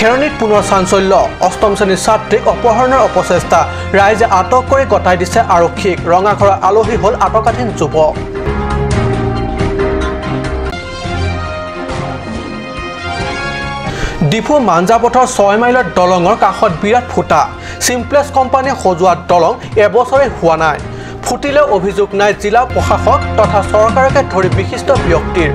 খেৰণিত পুনৰ চাঞ্চল্য। অষ্টম শ্ৰেণীৰ ছাত্ৰীক অপহৰণৰ অপচেষ্টা, ৰাইজে আটক কৰি গতাই দিছে আৰক্ষীক। ৰঙাঘৰৰ আলহী হ'ল আটকাধীন যুৱক। ডিফু মাঞ্জাপথৰ 6 মাইলৰ দলঙৰ কাষত বিৰাট ফুটা। চিমপ্লেক্স কোম্পানীয়ে সজোৱা দলং এবছৰে হোৱা নাই, ফুটিলেও অভিযোগ নাই জিলা প্ৰশাসক তথা চৰকাৰকে ধৰি বিশিষ্ট ব্যক্তিৰ।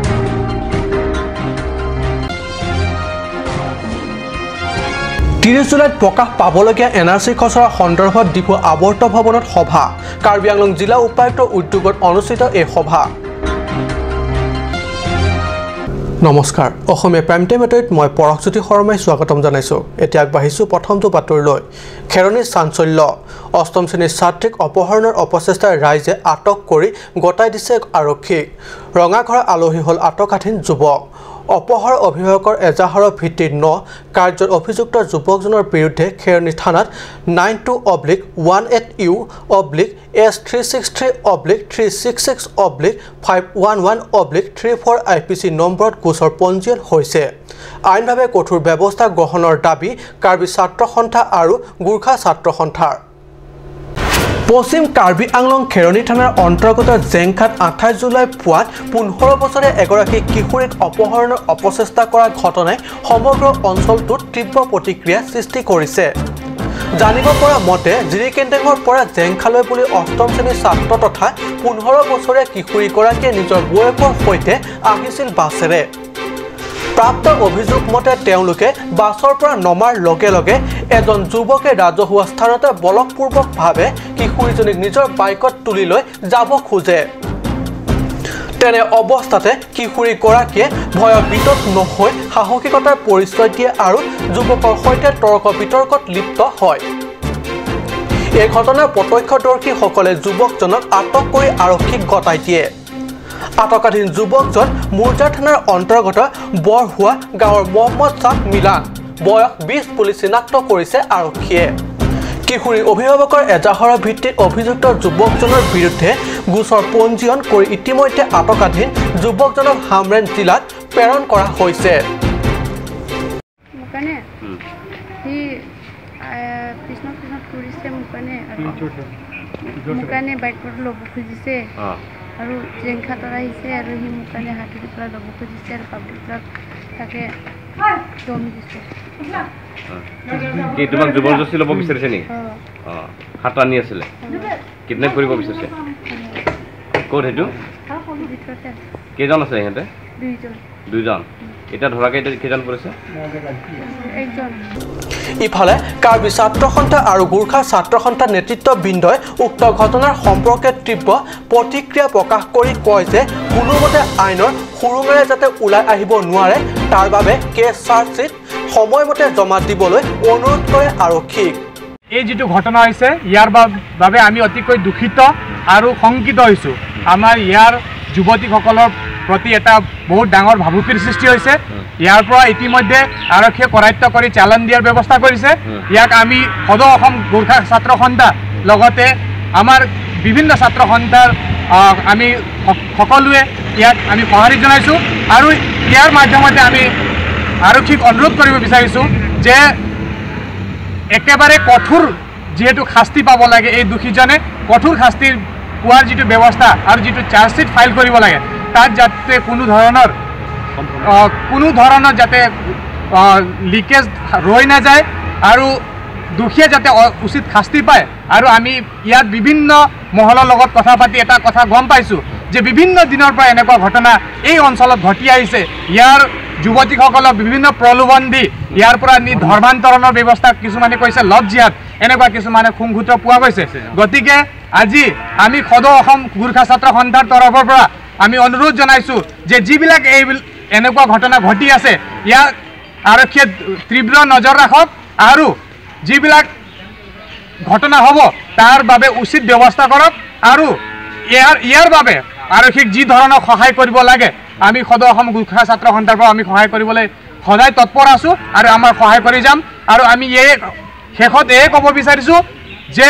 30 জুলাইত প্ৰকাশ পাবলগীয়া এন আৰ চি খচৰা সন্দৰ্ভত ডিফু আৱৰ্ত ভৱনত সভা। কাৰ্বি আংলং জিলা উপায়ুক্তৰ উদ্যোগত অনুষ্ঠিত এই সভা। নমস্কাৰ, অসমীয়া প্ৰাইম টাইম বাতৰিত মই পৰশজ্যোতি শৰ্মাই স্বাগতম জনাইছোঁ। এতিয়া আগবাঢ়িছোঁ প্ৰথমটো বাতৰিলৈ। খেৰণিৰ চাঞ্চল্য। অষ্টম শ্ৰেণীৰ ছাত্ৰীক অপহৰণৰ অপচেষ্টাৰ ৰাইজে আটক কৰি গতাই দিছে আৰক্ষীক। ৰঙাঘৰৰ আলহী হ'ল আটকাধীন যুৱক। অপহৰ অভিভাৱকৰ এজাহাৰৰ ভিত্তিত ন কাৰ্যত অভিযুক্ত যুৱকজনৰ বিৰুদ্ধে খেৰণি থানাত 92/18U/S 363/366/511/34 IPC নম্বৰত গোচৰ পঞ্জীয়ন হৈছে। আইনভাৱে কঠোৰ ব্যৱস্থা গ্ৰহণৰ দাবী কাৰ্বি ছাত্ৰ সন্থা আৰু গোৰ্খা ছাত্ৰ সন্থাৰ। পশ্চিম কাৰ্বি আংলং খেৰণি থানাৰ অন্তৰ্গত জেংখাত 28 জুলাই পুৱাত 15 বছৰীয়া এগৰাকী কিশোৰীক অপহৰণৰ অপচেষ্টা কৰা ঘটনাই সমগ্ৰ অঞ্চলটোত তীব্ৰ প্ৰতিক্ৰিয়া সৃষ্টি কৰিছে। জানিব পৰা মতে জিৰিকেন্দেঙৰ পৰা জেংখালৈ বুলি অষ্টম শ্ৰেণীৰ ছাত্ৰ তথা 15 বছৰীয়া কিশোৰীগৰাকীয়ে নিজৰ বৌয়েকৰ সৈতে আহিছিল বাছেৰে। প্ৰাপ্ত অভিযোগ মতে তেওঁলোকে বাছৰ পৰা নমাৰ লগে লগে এজন যুৱকে ৰাজহুৱা স্থানতে বলপূৰ্বকভাৱে কিশোৰীজনীক নিজৰ বাইকত তুলি লৈ যাব খোজে। তেনে অৱস্থাতে কিশোৰীগৰাকীয়ে ভয়ভীতত নহৈ সাহসিকতাৰ পৰিচয় দিয়ে আৰু যুৱকৰ সৈতে তৰ্ক বিতৰ্কত লিপ্ত হয়। এই ঘটনাৰ প্ৰত্যক্ষদৰ্শীসকলে যুৱকজনক আটক কৰি আৰক্ষীক গতাই দিয়ে। আটকাধীন যুৱকজন মুৰ্জা থানাৰ অন্তৰ্গত বৰহুৱা গাঁৱৰ মহম্মদ শ্বাহ মিলান, বয়স 20 বুলি চিনাক্ত কৰিছে আৰক্ষীয়ে। কিশোৰী অভিভাৱকৰ এজাহাৰৰ ভিত্তিত অভিযুক্ত যুৱকজনৰ বিৰুদ্ধে গোচৰ পঞ্জীয়ন কৰি ইতিমধ্যে আটকাধীন যুৱকজনক হামৰেন জিলাত প্ৰেৰণ কৰা হৈছে। আৰু জেংখাতত আহিছে আৰু সি মোৰ কাৰণে হাত ধৰি পেলাই ল'ব খুজিছে আৰু পাব্লিকবিলাক তাকে দম দিছে। কি তোমাক জবৰদস্তি ল'ব বিচাৰিছে নেকি? হাত টানি আছিলে, কিডনেপ কৰিব বিচাৰিছে। ক'ত সেইটো? কেইজন আছে সিহঁতে? দুইজন। এতিয়া ধৰা কেইজন পৰিছে? একজন। ইফালে কাৰ্বি ছাত্ৰ সন্থা আৰু গোৰ্খা ছাত্ৰ সন্থাৰ নেতৃত্ববৃন্দই উক্ত ঘটনাৰ সম্পৰ্কে তীব্ৰ প্ৰতিক্ৰিয়া প্ৰকাশ কৰি কয় যে কোনোমতে আইনৰ সুৰুঙাৰে যাতে ওলাই আহিব নোৱাৰে তাৰ বাবে কেছ চাৰ্জশ্বিট সময়মতে জমা দিবলৈ অনুৰোধ কৰে আৰক্ষীক। এই যিটো ঘটনা হৈছে ইয়াৰ বাবে আমি অতিকৈ দুখিত আৰু শংকিত হৈছোঁ। আমাৰ ইয়াৰ যুৱতীসকলৰ প্ৰতি এটা বহুত ডাঙৰ ভাবুকিৰ সৃষ্টি হৈছে। ইয়াৰ পৰা ইতিমধ্যে আৰক্ষীয়ে কৰায়ত্ব কৰি চালান দিয়াৰ ব্যৱস্থা কৰিছে। ইয়াক আমি সদৌ অসম গোৰ্খা ছাত্ৰ সন্থা লগতে আমাৰ বিভিন্ন ছাত্ৰ সন্থাৰ আমি সকলোৱে ইয়াক আমি সঁহাৰি জনাইছোঁ আৰু ইয়াৰ মাধ্যমতে আমি আৰক্ষীক অনুৰোধ কৰিব বিচাৰিছোঁ যে একেবাৰে কঠোৰ যিহেতু শাস্তি পাব লাগে এই দোষীজনে, কঠোৰ শাস্তি পোৱাৰ যিটো ব্যৱস্থা আৰু যিটো চাৰ্জশ্বিট ফাইল কৰিব লাগে তাত যাতে কোনো ধৰণৰ যাতে লিকেজ ৰৈ নাযায় আৰু দোষীয়ে যাতে উচিত শাস্তি পায়। আৰু আমি ইয়াত বিভিন্ন মহলৰ লগত কথা পাতি এটা কথা গম পাইছোঁ যে বিভিন্ন দিনৰ পৰা এনেকুৱা ঘটনা এই অঞ্চলত ঘটি আহিছে। ইয়াৰ যুৱতীসকলক বিভিন্ন প্ৰলোভন দি ইয়াৰ পৰা নি ধৰ্মান্তৰণৰ ব্যৱস্থা কিছুমানে কৈছে লভ জিহাদ, এনেকুৱা কিছুমানে খুংসূত্ৰ পোৱা গৈছে। গতিকে আজি আমি সদৌ অসম গোৰ্খা ছাত্ৰ সন্থাৰ তৰফৰ পৰা আমি অনুৰোধ জনাইছোঁ যে যিবিলাক এই এনেকুৱা ঘটনা ঘটি আছে ইয়াক আৰক্ষীয়ে তীব্ৰ নজৰ ৰাখক আৰু যিবিলাক ঘটনা হ'ব তাৰ বাবে উচিত ব্যৱস্থা কৰক আৰু ইয়াৰ বাবে আৰক্ষীক যি ধৰণৰ সহায় কৰিব লাগে আমি সদৌ অসম গোৰ্খা ছাত্ৰ সন্থাৰ পৰা আমি সহায় কৰিবলৈ সদায় তৎপৰ আছোঁ আৰু আমাৰ সহায় কৰি যাম। আৰু আমি এই শেষত এয়ে ক'ব বিচাৰিছোঁ যে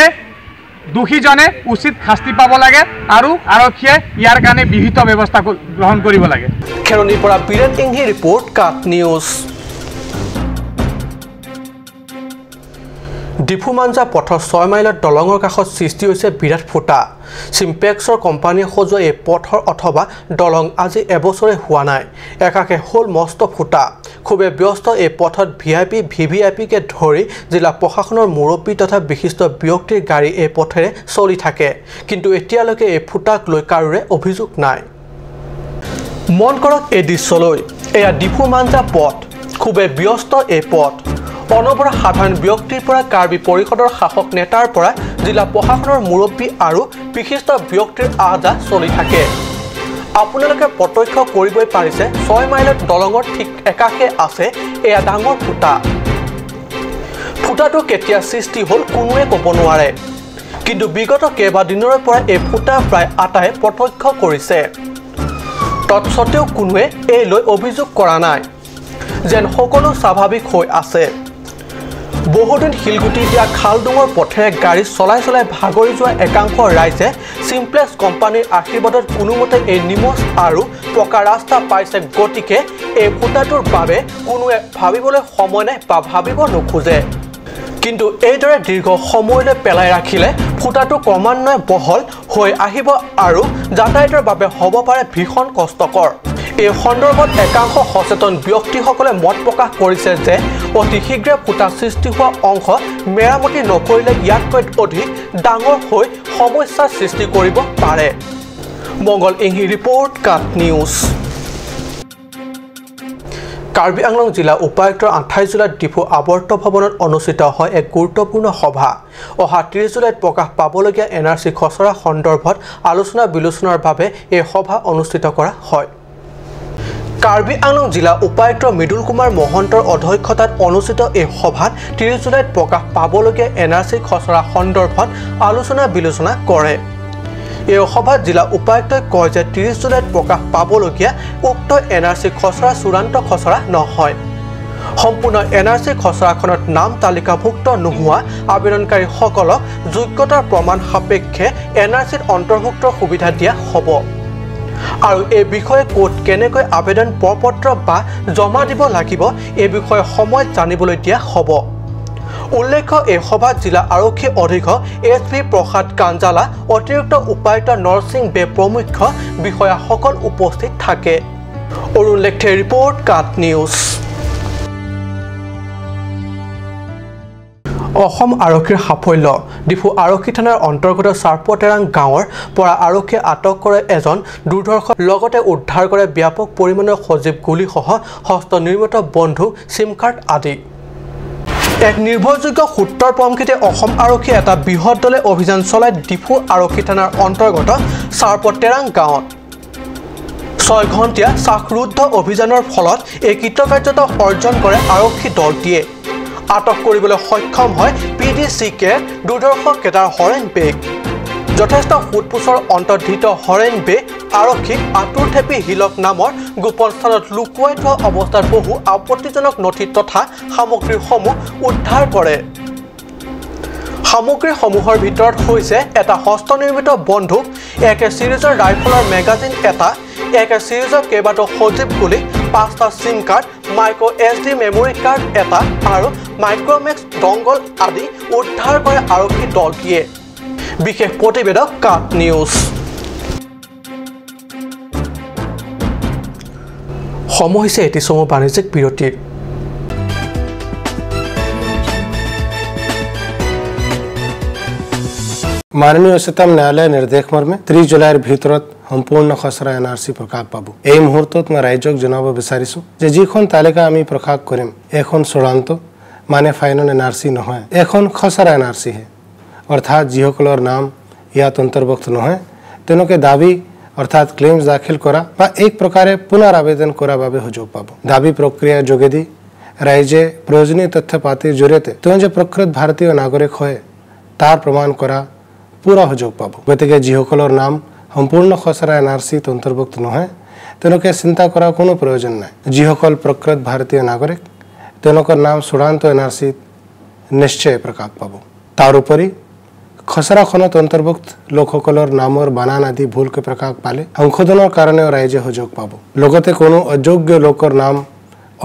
দোষীজনে উচিত শাস্তি পাব লাগে আৰু আৰক্ষীয়ে ইয়াৰ কাৰণে বিহিত ব্যৱস্থা গ্ৰহণ কৰিব লাগে। খেৰণিৰ পৰা বীৰেন ইংহি, ৰিপৰ্ট, কাট নিউজ। ডিফু মাঞ্জা পথৰ 6 মাইলত দলঙৰ কাষত সৃষ্টি হৈছে বিৰাট ফুটা। চিম্পেক্সৰ কোম্পানীয়ে সজোৱা এই পথৰ অথবা দলং আজি এবছৰে হোৱা নাই, একাষে হ'ল মস্ত ফুটা। খুবেই ব্যস্ত এই পথত ভিআইপি ভিভিআইপিকে ধৰি জিলা প্ৰশাসনৰ মুৰব্বী তথা বিশিষ্ট ব্যক্তিৰ গাড়ী এই পথেৰে চলি থাকে, কিন্তু এতিয়ালৈকে এই ফুটাক লৈ কাৰোৰে অভিযোগ নাই। মন কৰক এই দৃশ্যলৈ, এয়া ডিফু মাঞ্জা পথ। খুবেই ব্যস্ত এই পথ। অনবৰত সাধাৰণ ব্যক্তিৰ পৰা কাৰ্বি পৰিষদৰ শাসক নেতাৰ পৰা জিলা প্ৰশাসনৰ মুৰব্বী আৰু বিশিষ্ট ব্যক্তিৰ আহ যাহ চলি থাকে। আপোনালোকে প্ৰত্যক্ষ কৰিবই পাৰিছে 6 মাইলত দলঙৰ ঠিক একাষে আছে এয়া ডাঙৰ ফুটা। ফুটাটো কেতিয়া সৃষ্টি হ'ল কোনোৱে ক'ব নোৱাৰে, কিন্তু বিগত কেইবাদিনৰে পৰা এই ফুটা প্ৰায় আটাই প্ৰত্যক্ষ কৰিছে। তৎসত্ত্বেও কোনোৱে এই লৈ অভিযোগ কৰা নাই, যেন সকলো স্বাভাৱিক হৈ আছে। বহুদিন শিলগুটি দিয়া খালডুঙৰ পথেৰে গাড়ী চলাই চলাই ভাগৰি যোৱা একাংশ ৰাইজে চিমপ্লেক্স কোম্পানীৰ আশীৰ্বাদত কোনোমতে এই নিমজ আৰু পকা ৰাস্তা পাইছে। গতিকে এই ফুটাটোৰ বাবে কোনোৱে ভাবিবলৈ সময় নাই বা ভাবিব নোখোজে। কিন্তু এইদৰে দীৰ্ঘ সময়লৈ পেলাই ৰাখিলে ফুটাটো ক্ৰমান্বয়ে বহল হৈ আহিব আৰু যাতায়াতৰ বাবে হ'ব পাৰে ভীষণ কষ্টকৰ। এই সন্দৰ্ভত একাংশ সচেতন ব্যক্তিসকলে মত প্ৰকাশ কৰিছে যে অতি শীঘ্ৰে ফুটা সৃষ্টি হোৱা অংশ মেৰামতি নকৰিলে ইয়াতকৈ অধিক ডাঙৰ হৈ সমস্যাৰ সৃষ্টি কৰিব পাৰে। মংগল ইংহি ৰিপৰ্ট, কাট নিউজ। কাৰ্বি আংলং জিলা উপায়ুক্তৰ 28 জুলাইত ডিফু আৱৰ্ত ভৱনত অনুষ্ঠিত হয় এক গুৰুত্বপূৰ্ণ সভা। অহা 30 জুলাইত প্ৰকাশ পাবলগীয়া এন আৰ চি খচৰা সন্দৰ্ভত আলোচনা বিলোচনাৰ বাবে এই সভা অনুষ্ঠিত কৰা হয়। কাৰ্বি আংলং জিলা উপায়ুক্ত মৃদুল কুমাৰ মহন্তৰ অধ্যক্ষতাত অনুষ্ঠিত এই সভাত 30 জুলাইত প্ৰকাশ পাবলগীয়া এন আৰ চি খচৰা সন্দৰ্ভত আলোচনা বিলোচনা কৰে। এই সভাত জিলা উপায়ুক্তই কয় যে 30 জুলাইত প্ৰকাশ পাবলগীয়া উক্ত এন আৰ চি খচৰা চূড়ান্ত খচৰা নহয়। সম্পূৰ্ণ এন আৰ চি খচৰাখনত নাম তালিকাভুক্ত নোহোৱা আবেদনকাৰীসকলক যোগ্যতাৰ প্ৰমাণ সাপেক্ষে এন আৰ চিত অন্তৰ্ভুক্তৰ সুবিধা দিয়া হ'ব আৰু এই বিষয়ে ক'ত কেনেকৈ আবেদন প্ৰপত্ৰ বা জমা দিব লাগিব এই বিষয়ে সময়ত জানিবলৈ দিয়া হ'ব। উল্লেখ্য এই সভাত জিলা আৰক্ষী অধীক্ষক এছ ভি প্ৰসাদ কাঞ্জালা, অতিৰিক্ত উপায়ুক্ত নৰসিং বে প্ৰমুখ্য বিষয়াসকল উপস্থিত থাকে। অৰুণ লেখথে ৰিপৰ্ট, কাট নিউজ। অসম আৰক্ষীৰ সাফল্য। ডিফু আৰক্ষী থানাৰ অন্তৰ্গত চাৰ্পটেৰাং গাঁৱৰ পৰা আৰক্ষীয়ে আটক কৰে এজন দুৰ্ধৰ্ষ, লগতে উদ্ধাৰ কৰে ব্যাপক পৰিমাণৰ সজীৱ গুলীসহ হস্তনিৰ্মিত বন্দুক, চিম কাৰ্ড আদি। এক নিৰ্ভৰযোগ্য সূত্ৰৰ পমখেতে অসম আৰক্ষীয়ে এটা বৃহৎ দলে অভিযান চলাই ডিফু আৰক্ষী থানাৰ অন্তৰ্গত চাৰ্পটেৰাং গাঁৱত। 6 ঘণ্টীয়া শ্বাসৰুদ্ধ অভিযানৰ ফলত এই কৃতকাৰ্যতা অৰ্জন কৰে আৰক্ষী দলটিয়ে। আটক কৰিবলৈ সক্ষম হয় পি ডি চি কে দুৰ্ধৰ্ষ কেডাৰ হৰেণ বেগ। যথেষ্ট সোধপোছৰ অন্তত ধৃত হৰেণ বেগ আৰক্ষীক আঁতুৰ থেপি হিলক নামৰ গোপন স্থানত লুকুৱাই থোৱা অৱস্থাত বহু আপত্তিজনক নথি তথা সামগ্ৰীসমূহ উদ্ধাৰ কৰে। সামগ্ৰীসমূহৰ ভিতৰত হৈছে এটা হস্তনিৰ্মিত বন্দুক, এক চিৰিজৰ ৰাইফলৰ মেগাজিন এটা, এক চিৰিজৰ কেইবাটাও সজীৱ গুলী, 5টা SIM card, micro S D memory card এটা আৰু মাইক্ৰ'মেক্স ডংগল আদি উদ্ধাৰ কৰে আৰক্ষী দলটিয়ে। বিশেষ প্ৰতিবেদক, কাট নিউজ। সময় হৈছে এটি চমু বাণিজ্যিক বিৰতিৰ। মাননীয় উচ্চতম ন্যায়ালয়ৰ নিৰ্দেশ মৰ্মে 30 জুলাইৰ ভিতৰত সম্পূৰ্ণ খচৰা এন আৰ চি প্ৰকাশ পাব। এই মুহূৰ্তত মই ৰাইজক জনাব বিচাৰিছোঁ যে যিখন তালিকা আমি প্ৰকাশ কৰিম এখন চূড়ান্ত মানে ফাইনেল এন আৰ চি নহয়, এখন খচৰা এন আৰ চিহে। অৰ্থাৎ যিসকলৰ নাম ইয়াত অন্তৰ্ভুক্ত নহয় তেওঁলোকে দাবী অৰ্থাৎ ক্লেইমছ দাখিল কৰা বা এক প্ৰকাৰে পুনৰ আবেদন কৰাৰ বাবে সুযোগ পাব। দাবী প্ৰক্ৰিয়াৰ যোগেদি ৰাইজে প্ৰয়োজনীয় তথ্য পাতিৰ জৰিয়তে তেওঁ যে প্ৰকৃত ভাৰতীয় নাগৰিক হয় তাৰ প্ৰমাণ কৰা পুৰা সুযোগ পাব। গতিকে যিসকলৰ নাম সম্পূৰ্ণ খচৰা এন আৰ চিত অন্তৰ্ভুক্ত নহয় তেওঁলোকে চিন্তা কৰাৰ কোনো প্ৰয়োজন নাই। যিসকল প্ৰকৃত ভাৰতীয় নাগৰিক তেওঁলোকৰ নাম চূড়ান্ত এন আৰ চিত নিশ্চয় প্ৰকাশ পাব। তাৰোপৰি খচৰাখনত অন্তৰ্ভুক্ত লোকসকলৰ নামৰ বানান আদি ভুলকৈ প্ৰকাশ পালে সংশোধনৰ কাৰণেও ৰাইজে সুযোগ পাব। লগতে কোনো অযোগ্য লোকৰ নাম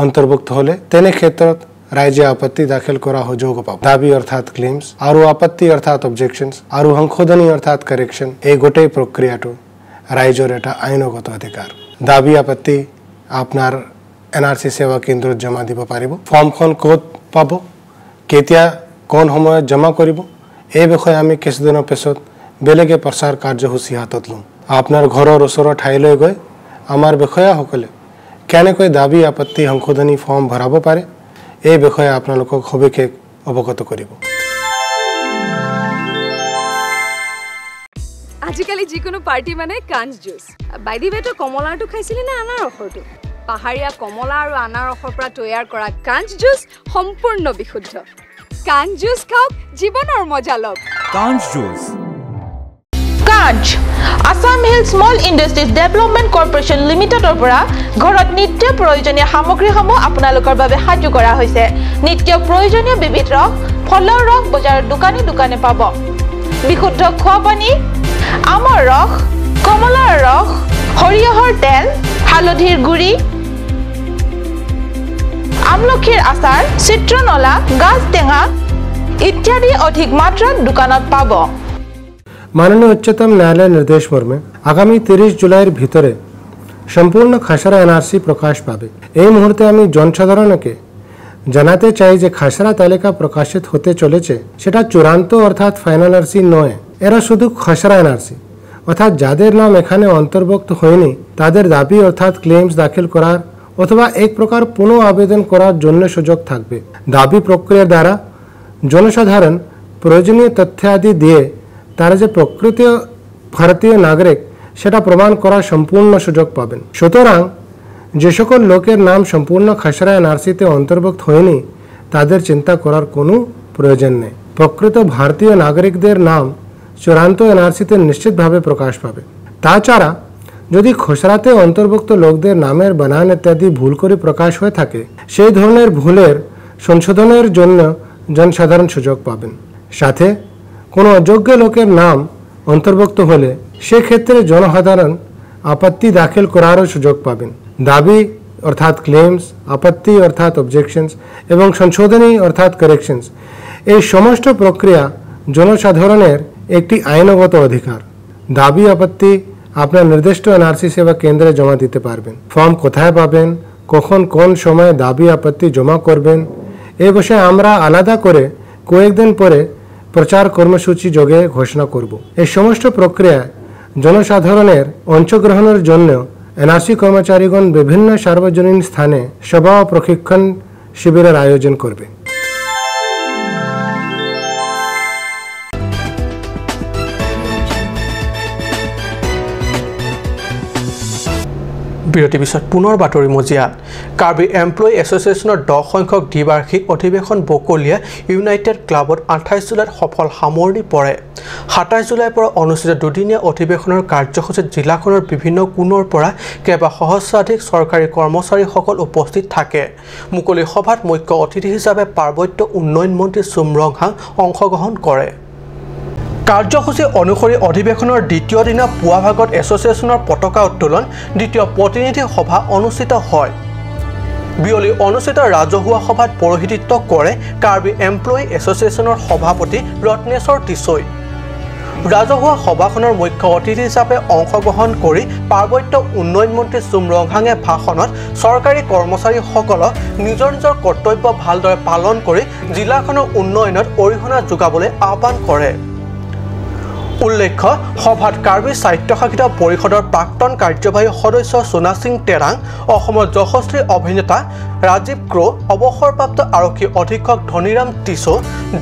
অন্তৰ্ভুক্ত হ'লে তেনে ক্ষেত্ৰত ৰাইজে আপত্তি দাখিল কৰা সুযোগ পাব। দাবী অৰ্থাৎ ক্লেইমছ আৰু আপত্তি অৰ্থাৎ অবজেকশ্যনছ আৰু সংশোধনী অৰ্থাৎ কাৰেকশ্যন, এই গোটেই প্ৰক্ৰিয়াটো ৰাইজৰ এটা আইনগত অধিকাৰ। দাবী আপত্তি আপোনাৰ এন আৰ চি সেৱা কেন্দ্ৰত জমা দিব পাৰিব। ফৰ্মখন ক'ত পাব, কেতিয়া কোন সময়ত জমা কৰিব, এই বিষয়ে আমি কিছুদিনৰ পিছত বেলেগে প্ৰচাৰ কাৰ্যসূচী হাতত ল'ম। আপোনাৰ ঘৰৰ ওচৰৰ ঠাইলৈ গৈ আমাৰ বিষয়াসকলে কেনেকৈ দাবী আপত্তি সংশোধনী ফৰ্ম ভৰাব পাৰে এই বিষয়ে আপোনালোকক সবিশেষ অৱগত কৰিব। আজিকালি যিকোনো পাৰ্টি মানে কাঞ্চ জুচ। বাই the ৱে, তই কমলাৰটো খাইছিলি নে আনাৰসৰটো? পাহাৰীয়া কমলা আৰু আনাৰসৰ পৰা তৈয়াৰ কৰা কাঞ্চ জুচ সম্পূৰ্ণ বিশুদ্ধ। কাঞ্চ জুচ খাওক, জীৱনৰ মজা লওক। কাঞ্চ juice. Kanch Assam hill small industries development corporation লিমিটেডৰ পৰা ঘৰত নিত্য প্ৰয়োজনীয় সামগ্ৰীসমূহ আপোনালোকৰ বাবে সাজু কৰা হৈছে। নিত্য প্ৰয়োজনীয় বিবিধ ৰস, ফলৰ ৰস বজাৰৰ দোকানে দোকানে পাব। বিশুদ্ধ খোৱা পানী, আমৰ ৰস, কমলাৰ ৰস, সৰিয়হৰ তেল, হালধিৰ গুড়ি, আমলখিৰ আচাৰ, চিত্ৰনলা, গাজ টেঙা ইত্যাদি অধিক মাত্ৰাত দোকানত পাব। মাননীয় উচ্চতম ন্যায়ালয়ের নির্দেশ মর্মে আগামী 30 জুলাইয়ের ভিতরে সম্পূর্ণ খসড়া এনআরসি প্রকাশ পাবে। এই মুহূর্তে আমি জনসাধারণকে জানাতে চাই যে খসড়া তালিকা প্রকাশিত হতে চলেছে সেটা চূড়ান্ত অর্থাৎ ফাইনাল আরসি নয়, এরা শুধু খসড়া এনআরসি, অর্থাৎ যাদের নাম এখানে অন্তর্ভুক্ত হয়নি তাদের দাবি অর্থাৎ ক্লেমস দাখিল করার অথবা এক প্রকার পুনঃ আবেদন করার জন্য সুযোগ থাকবে। দাবি প্রক্রিয়ার দ্বারা জনসাধারণ প্রয়োজনীয় তথ্যাদি দিয়ে তারা যে প্রকৃত ভারতীয় নাগরিক সেটা প্রমাণ করার সম্পূর্ণ সুযোগ পাবেন। সুতরাং যে সকল লোকের নাম সম্পূর্ণ খসড়া এনআরসিতে অন্তর্ভুক্ত হয়নি তাদের চিন্তা করার কোনো প্রয়োজন নেই। প্রকৃত ভারতীয় নাগরিকদের নাম চূড়ান্ত এনআরসিতে নিশ্চিতভাবে প্রকাশ পাবে। তাছাড়া যদি খসড়াতে অন্তর্ভুক্ত লোকদের নামের বানান ইত্যাদি ভুল করে প্রকাশ হয়ে থাকে সেই ধরনের ভুলের সংশোধনের জন্য জনসাধারণ সুযোগ পাবেন। সাথে কোনো অযোগ্য লোকের নাম অন্তর্ভুক্ত হলে সেক্ষেত্রে জনসাধারণ আপত্তি দাখিল করারও সুযোগ পাবেন। দাবি অর্থাৎ ক্লেমস, আপত্তি অর্থাৎ অবজেকশনস এবং সংশোধনী অর্থাৎ কারেকশনস, এই সমস্ত প্রক্রিয়া জনসাধারণের একটি আইনগত অধিকার। দাবি আপত্তি আপনার নির্দিষ্ট এনআরসি সেবা কেন্দ্রে জমা দিতে পারবেন। ফর্ম কোথায় পাবেন, কখন কোন সময়ে দাবি আপত্তি জমা করবেন এ বিষয়ে আমরা আলাদা করে কয়েকদিন পরে প্রচার কর্মসূচি যোগে ঘোষণা করব। এই সমস্ত প্রক্রিয়ায় জনসাধারণের অংশগ্রহণের জন্য এনআরসি কর্মচারীগণ বিভিন্ন সার্বজনীন স্থানে সভা ও প্রশিক্ষণ শিবিরের আয়োজন করবে। বিৰতিৰ পিছত পুনৰ বাতৰি মজিয়াত কাৰ্বি এমপ্লয়ী এছ'চিয়েশ্যনৰ 10 সংখ্যক দ্বিবাৰ্ষিক অধিৱেশন বকলীয়া ইউনাইটেড ক্লাবত 28 জুলাইত সফল সামৰণি পৰে। 27 জুলাইৰ পৰা অনুষ্ঠিত দুদিনীয়া অধিৱেশনৰ কাৰ্যসূচীত জিলাখনৰ বিভিন্ন কোণৰ পৰা কেইবা সহস্ৰাধিক চৰকাৰী কৰ্মচাৰীসকল উপস্থিত থাকে। মুকলি সভাত মুখ্য অতিথি হিচাপে পাৰ্বত্য উন্নয়ন মন্ত্ৰী চুম ৰংহাং অংশগ্ৰহণ কৰে। কাৰ্যসূচী অনুসৰি অধিৱেশনৰ দ্বিতীয় দিনা পুৱা ভাগত এছ'চিয়েশ্যনৰ পতাকা উত্তোলন, দ্বিতীয় প্ৰতিনিধি সভা অনুষ্ঠিত হয়। বিয়লি অনুষ্ঠিত ৰাজহুৱা সভাত পৌৰোহিত্য কৰে কাৰ্বি এমপ্লয়ী এছ'চিয়েশ্যনৰ সভাপতি ৰত্নেশ্বৰ টিছৈ। ৰাজহুৱা সভাখনৰ মুখ্য অতিথি হিচাপে অংশগ্ৰহণ কৰি পাৰ্বত্য উন্নয়ন মন্ত্ৰী চুম ৰংহাঙে ভাষণত চৰকাৰী কৰ্মচাৰীসকলক নিজৰ নিজৰ কৰ্তব্য ভালদৰে পালন কৰি জিলাখনৰ উন্নয়নত অৰিহণা যোগাবলৈ আহ্বান কৰে। উল্লেখ্য, সভাত কাৰ্বি স্বায়ত্তশাসিত পৰিষদৰ প্ৰাক্তন কাৰ্যবাহী সদস্য সোণা সিং তেৰাং, অসমৰ যশস্বী অভিনেতা ৰাজীৱ ক্ৰ', অৱসৰপ্ৰাপ্ত আৰক্ষী অধীক্ষক ধনীৰাম টিছো,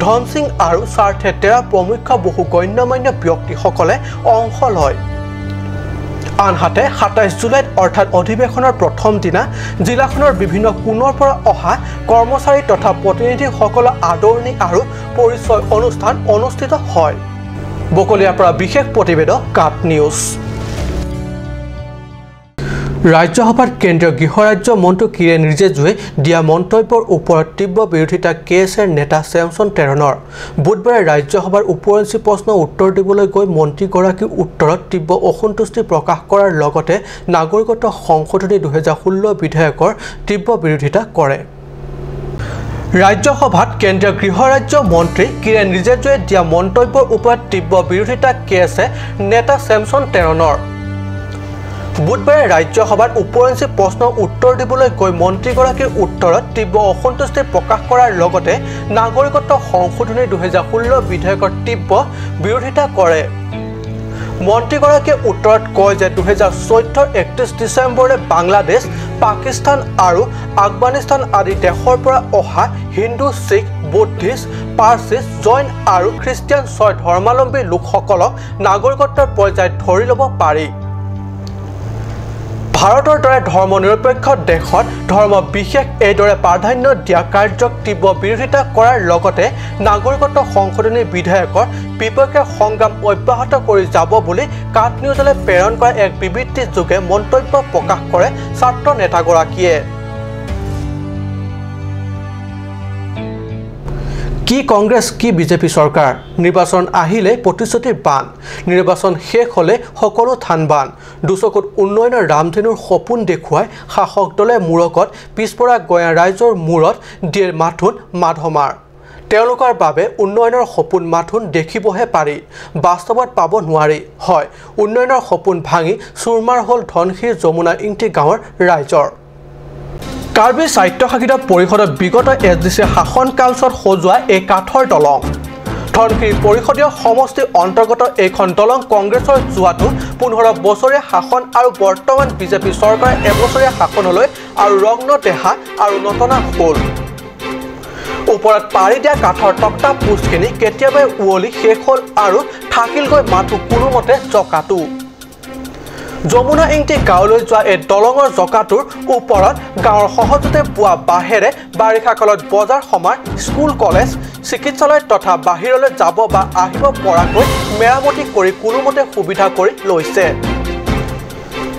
ধন সিং আৰু স্বাৰ্থে তেৰা প্ৰমুখ্য বহু গণ্যমান্য ব্যক্তিসকলে অংশ লয়। আনহাতে 27 জুলাইত অৰ্থাৎ অধিৱেশনৰ প্ৰথম দিনা জিলাখনৰ বিভিন্ন কোণৰ পৰা অহা কৰ্মচাৰী তথা প্ৰতিনিধিসকলৰ আদৰণি আৰু পৰিচয় অনুষ্ঠান অনুষ্ঠিত হয়। বকলীয়াৰ পৰা বিশেষ প্ৰতিবেদক কাট নিউজ। ৰাজ্যসভাত কেন্দ্ৰীয় গৃহৰাজ্য মন্ত্ৰী কিৰেণ ৰিজিজুৱে দিয়া মন্তব্যৰ ওপৰত তীব্ৰ বিৰোধিতা কে এছ এৰ নেতা চেমছন টেৰণৰ। বুধবাৰে ৰাজ্যসভাৰ উপৰঞ্চি প্ৰশ্নৰ উত্তৰ দিবলৈ গৈ মন্ত্ৰীগৰাকীৰ উত্তৰত তীব্ৰ অসন্তুষ্টি প্ৰকাশ কৰাৰ লগতে নাগৰিকত্ব সংশোধনী 2016 বিধেয়কৰ তীব্ৰ বিৰোধিতা কৰে। ৰাজ্যসভাত কেন্দ্ৰীয় গৃহ ৰাজ্য মন্ত্ৰী কিৰেণ ৰিজিজুৱে দিয়া মন্তব্যৰ ওপৰত তীব্ৰ বিৰোধিতা কেছে নেতা চেমছন টেৰণৰ। বুধবাৰে ৰাজ্যসভাত উপৰঞ্চি প্ৰশ্নৰ উত্তৰ দিবলৈ গৈ মন্ত্ৰীগৰাকীৰ উত্তৰত তীব্ৰ অসন্তুষ্টি প্ৰকাশ কৰাৰ লগতে নাগৰিকত্ব সংশোধনী 2016 বিধেয়কৰ তীব্ৰ বিৰোধিতা কৰে। মন্ত্ৰীগৰাকীয়ে উত্তৰত কয় যে 2014 31 ডিচেম্বৰলৈ বাংলাদেশ, পাকিস্তান আৰু আফগানিস্তান আদি দেশৰ পৰা অহা হিন্দু, শিখ, বুদ্ধিষ্ট, পাৰ্চী, জৈন আৰু খ্ৰীষ্টিয়ান 6 ধৰ্মাৱলম্বী লোকসকলক নাগৰিকত্বৰ পৰ্যায়ত ধৰি ল'ব পাৰি। ভাৰতৰ দৰে ধৰ্মনিৰপেক্ষ দেশত ধৰ্ম বিশেষ এইদৰে প্ৰাধান্য দিয়া কাৰ্যক তীব্ৰ বিৰোধিতা কৰাৰ লগতে নাগৰিকত্ব সংশোধনী বিধেয়কৰ বিপক্ষে সংগ্ৰাম অব্যাহত কৰি যাব বুলি কাট নিউজলৈ প্ৰেৰণ কৰা এক বিবৃতিযোগে মন্তব্য প্ৰকাশ কৰে ছাত্ৰ নেতাগৰাকীয়ে। কি কংগ্ৰেছ কি বিজেপি চৰকাৰ, নিৰ্বাচন আহিলে প্ৰতিশ্ৰুতিৰ বান, নিৰ্বাচন শেষ হ'লে সকলো থান বান। দুচকুত উন্নয়নৰ ৰামধেনুৰ সপোন দেখুৱাই শাসক দলে মূৰকত পিছপৰা গঞা ৰাইজৰ মূৰত দিয়ে মাথোন মাধমাৰ। তেওঁলোকৰ বাবে উন্নয়নৰ সপোন মাথোন দেখিবহে পাৰি, বাস্তৱত পাব নোৱাৰি। হয়, উন্নয়নৰ সপোন ভাঙি চুৰমাৰ হ'ল ধনশিৰি যমুনা ইংটি গাঁৱৰ ৰাইজৰ। কাৰ্বি স্বায়ত্তশাসিত পৰিষদৰ বিগত এছ ডি চিৰ শাসন কালচোৱাত সজোৱা এই কাঠৰ দলং। ধনশিৰি পৰিষদীয় সমষ্টিৰ অন্তৰ্গত এইখন দলং কংগ্ৰেছৰ যোৱাটো 15 বছৰীয়া শাসন আৰু বৰ্তমান বিজেপি চৰকাৰৰ এবছৰীয়া শাসনলৈ আৰু ৰগ্ন দেহা আৰু নটনা হ'ল। ওপৰত পাৰি দিয়া কাঠৰ তক্তা পোষ্টখিনি কেতিয়াবাই উৱলি শেষ হ'ল আৰু থাকিলগৈ মাথো কোনোমতে জকাটো। যমুনা ইংটি গাঁৱলৈ যোৱা এই দলঙৰ জকাটোৰ ওপৰত গাঁৱৰ সহজতে পোৱা বাঁহেৰে বাৰিষা কালত বজাৰ সমাৰ, স্কুল, কলেজ, চিকিৎসালয় তথা বাহিৰলৈ যাব বা আহিব পৰাকৈ মেৰামতি কৰি কোনোমতে সুবিধা কৰি লৈছে।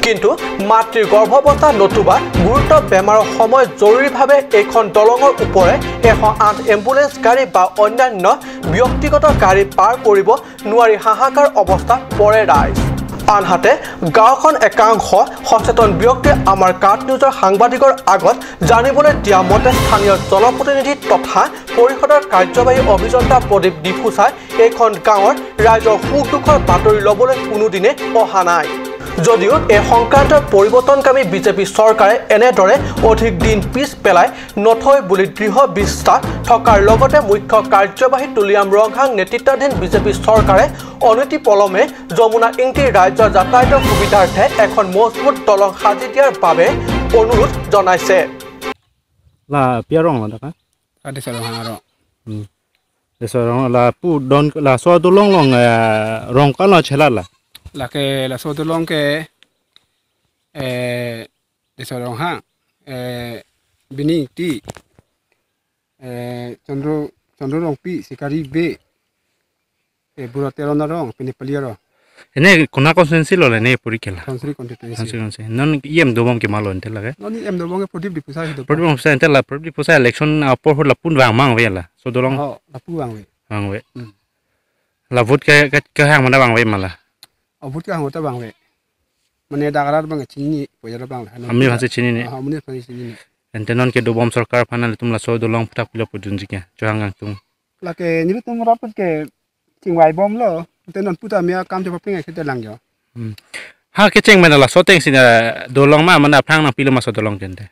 কিন্তু মাতৃৰ গৰ্ভাৱস্থা নতুবা গুৰুতৰ বেমাৰৰ সময়ত জৰুৰীভাৱে এইখন দলঙৰ ওপৰে 108 এম্বুলেন্স গাড়ী বা অন্যান্য ব্যক্তিগত গাড়ী পাৰ কৰিব নোৱাৰি হাহাকাৰ অৱস্থা পৰে ৰাইজ। আনহাতে গাঁওখন একাংশ সচেতন ব্যক্তিয়ে আমাৰ কাট নিউজৰ সাংবাদিকৰ আগত জানিবলৈ দিয়া মতে স্থানীয় জনপ্ৰতিনিধি তথা পৰিষদৰ কাৰ্যবাহী অভিযন্তা প্ৰদীপ ডিফুচাই এইখন গাঁৱৰ ৰাইজৰ সুখ দুখৰ বাতৰি ল'বলৈ কোনোদিনে অহা নাই। যদিও এই সংক্ৰান্তত পৰিৱৰ্তনকামী বিজেপি চৰকাৰে এনেদৰে অধিক দিন পিছ পেলাই নথয় বুলি দৃঢ় বিশ্বাস থকাৰ লগতে মুখ্য কাৰ্যবাহী তুলিৰাম ৰংহাং নেতৃত্বাধীন বিজেপি চৰকাৰে অনতিপলমে যমুনা ইংটি ৰাজ্যৰ যাতায়াতৰ সুবিধাৰ্থে এখন মজবুত দলং সাজি দিয়াৰ বাবে অনুৰোধ জনাইছে। La que la sotolong ke de sorong ha bini ti chandro chandro rong pi sikari be bura terona rong pini paliaro ene kona consensi lo ne puri khela consensi constituency non em dobom ke malo ente lage non em dobom ke prodip dipusa hido prodip dipusa ente la prodip dipusa election apor la pun wang mang we la sotolong ho la pu wang we wang we la vote ke ke hang mana wang we mala vote ka hota bang we mane dagarar bang chini pojar bang ami bhase chini ne amni bhase chini ne ente non ke dobom sarkar phanal tumla so dolong phutak pila pudun jike johang tung la ke ni tum rap ke chingwai bom lo ente non puta mia kam je paping khete lang jo ha ke cheng mana la so teng sina dolong ma mana phang na pila ma so dolong tente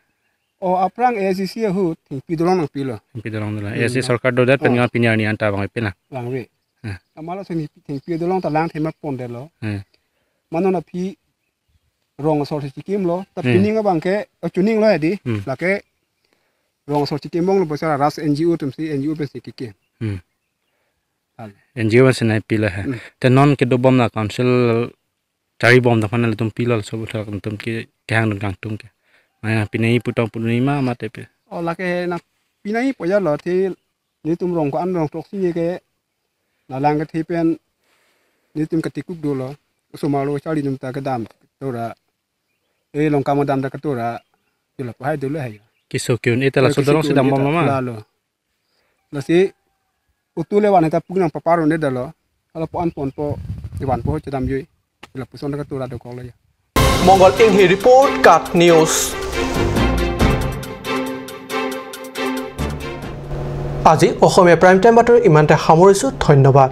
o aprang ACC hu thing pi dolong nang pila pi dolong la ACC sarkar do dat pen nga pinya ni anta bang pina bang we amala sing thing pi dolong ta lang thema pon de lo manona phi rong sor sikim lo ta pining bang ke chuning lo edi la ke rong sor sikim mong lo bosara ras NGO tum si NGO pe sikike NGO se nai pila hai te non ke dobom na council chari bom da phanal tum pila so botha tum ke kang kang tum ke ma pinai putong punai ma ma te pe o la ke na pinai poya lo thi ni tum rong ko an rong tok si ke na lang ke thi pen ni tum katikuk do lo sumalo chali num ta ka dam tora e long kam dam da ka tora la pa hai do le hai ki so kyun eta la so dolong si dam bom ma la lo la si utule wan ta pung nang paparo ne da lo ala po an pon po wan po chadam yui la puson ka tora do ko la Mangal Inghi report Kat news. আজি অসমীয়া prime time বাতৰি ইমানতে সামৰিছোঁ। ধন্যবাদ।